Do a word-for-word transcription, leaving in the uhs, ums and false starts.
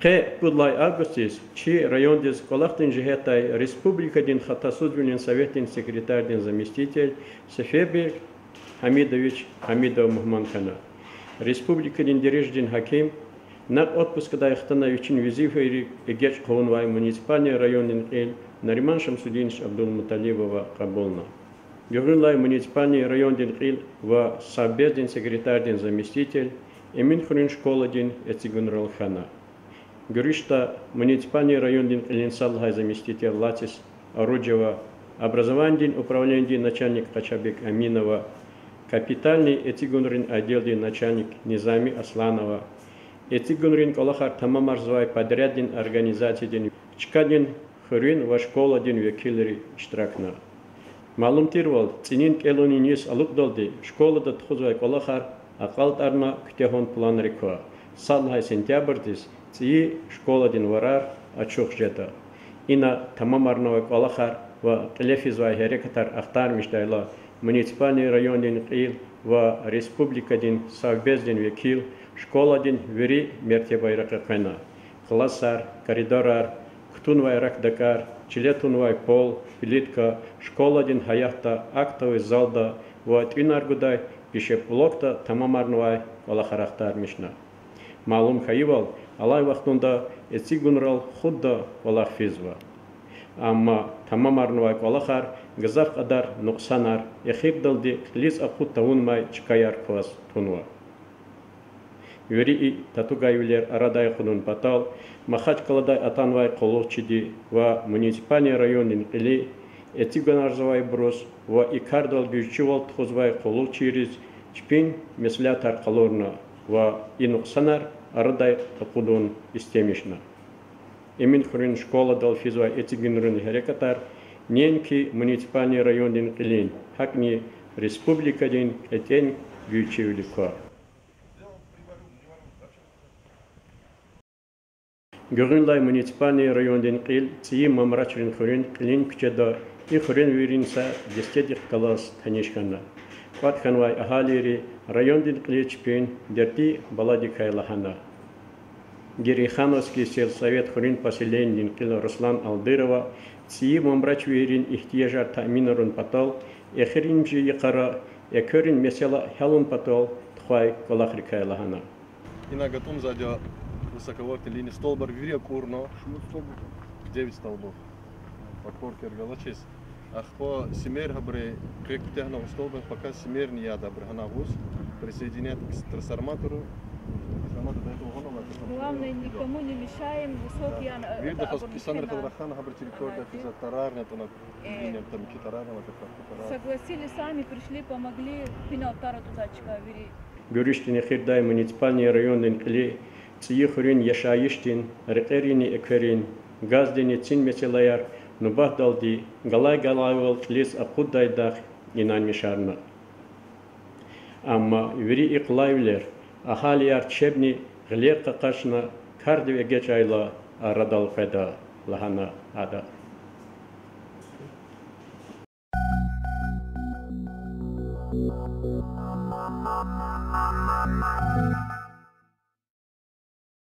Къе пуд лагьай августдиз чи райондиз кӀвалахдин жигьетдай республикадин хатасузвилин советдин секретардин заместитель Сефербег Гьамидович Гьамидов мугьман хьана. Республикадин дережадин гьаким, накь отпускдай хтана вичин везифайрив эгечӀ хъувунвай муниципальный райондин кьил Нариман Шамсудинович Абдулмуталибова кьабулна. Гуьгъуьнлай муниципальный райондин кьил ва совбездин секретардин заместитель Эминхуьруьн школадин эцигунрал хьана. Гуьруьшда муниципальный райондин кьилин сад лагьай заместитель Лацис Оруджева, образованидин управленидин начальник Къачабек Аминова, капитальный эцигунрин отделдин начальник Низами Асланова, эцигунрин кӀвалахар тамамарзавай подряддин организациядин, чкадин, хуьруьн ва школадин векилри иштиракна. Малум тирвал, цӀинин кӀелунин йис алукьдалди школада тухузвай кӀвалахар акьалтӀарна куьтягьун планри ква. Сад лагьай сентябрдиз цӀийи школадин варар ачух жеда. Ина тамамарнавай кӀвалахар ва кьиле физвай гьерекатар ахтармишдайла, муниципальный райондин кьил ва республикадин совбездин векил школадин вири мертебайрихъ элкъвена. Классар, коридорар, кутунвай рак-дакӀар, чиле тунвай пол, плитка, школадин гьаятда, актовый залда ва тӀуьнар гудай пищеблокда тамамарнавай кӀвалахар ахтармишна. Малум хьайивал, алай вахтунда эцигунрал худда кӀвалах физва. Амма тамамарнавай кӀвалахар гзаф кьадар нукьсанар, эхирдалди кьилиз акъуд тавунмай чкаяр кваз тунва. Вири и татугайвилер арадай акъудун патал Махачкъаладай атанвай къуллугъчиди ва муниципальный райондин кьили эцигунарзавайбуруз ва и кардал гуьзчивал тухузвай къуллугъчийриз чпин меслятар къалурна ва и нукьсанар арадай акъудун истемишна. Эминхуьруьн школадал физвай эцигунрин гьерекатар неинки муниципальный райондин кьилин, гьакӀни республикадин кьетӀен гуьзчивилик ква. Гуьгъуьнлай муниципальный райондин кьил ЦӀийи Мамрачрин хуьруьн кьилин куьчеда и хуьруьнвийрин са дестедихъ галаз таниш хьана. КӀватӀ хьанвай агьалийри райондин кьилиз чпин дерди баладикай лагьана. Герейхановский сельсовет хуьруьн поселенидин кьил Руслан Алдырова ЦӀийи Мамрачвийрин игьтияжар таъминарун патал эхиримжи йикъара экверин месэла гьялун патал тухвай кӀвалахрикай лагьана. Ина гатӀумзавайди я высоковольтный линия, столбар вири акӀурна. Девять столбов. Подпоркаяр галачиз. Ахпа симер гьабуру къе куьтягьна столбар, пока симерни яда абуру гьана агъуз. Присоединять к трансформатору. Трансформатор до этого гъана ва трансформатор. Главное, никому не мешаем, высокий. Да. Вирида хас инсанри хаз рахана гьабуру территорияда физа тарарни атӀана, линия там ки тарарни ва так тарар. Согласились сами, пришли, помогли, пинал тара тузачка вири. Гуьруьшдин эхирдай муниципальный райондин кьили ЦӀийи хуьруьн яшайишдин, рекьеринни экверин, газдинни цин месэлаяр нубатдалди галай-галайвал кьилиз акъуддайдахъ инанмишарна. Амма вири и къулайвилер агьалияр чебни гъилер къакъачна, кардив эгечӀайла, арадал къведа, лагьана ада.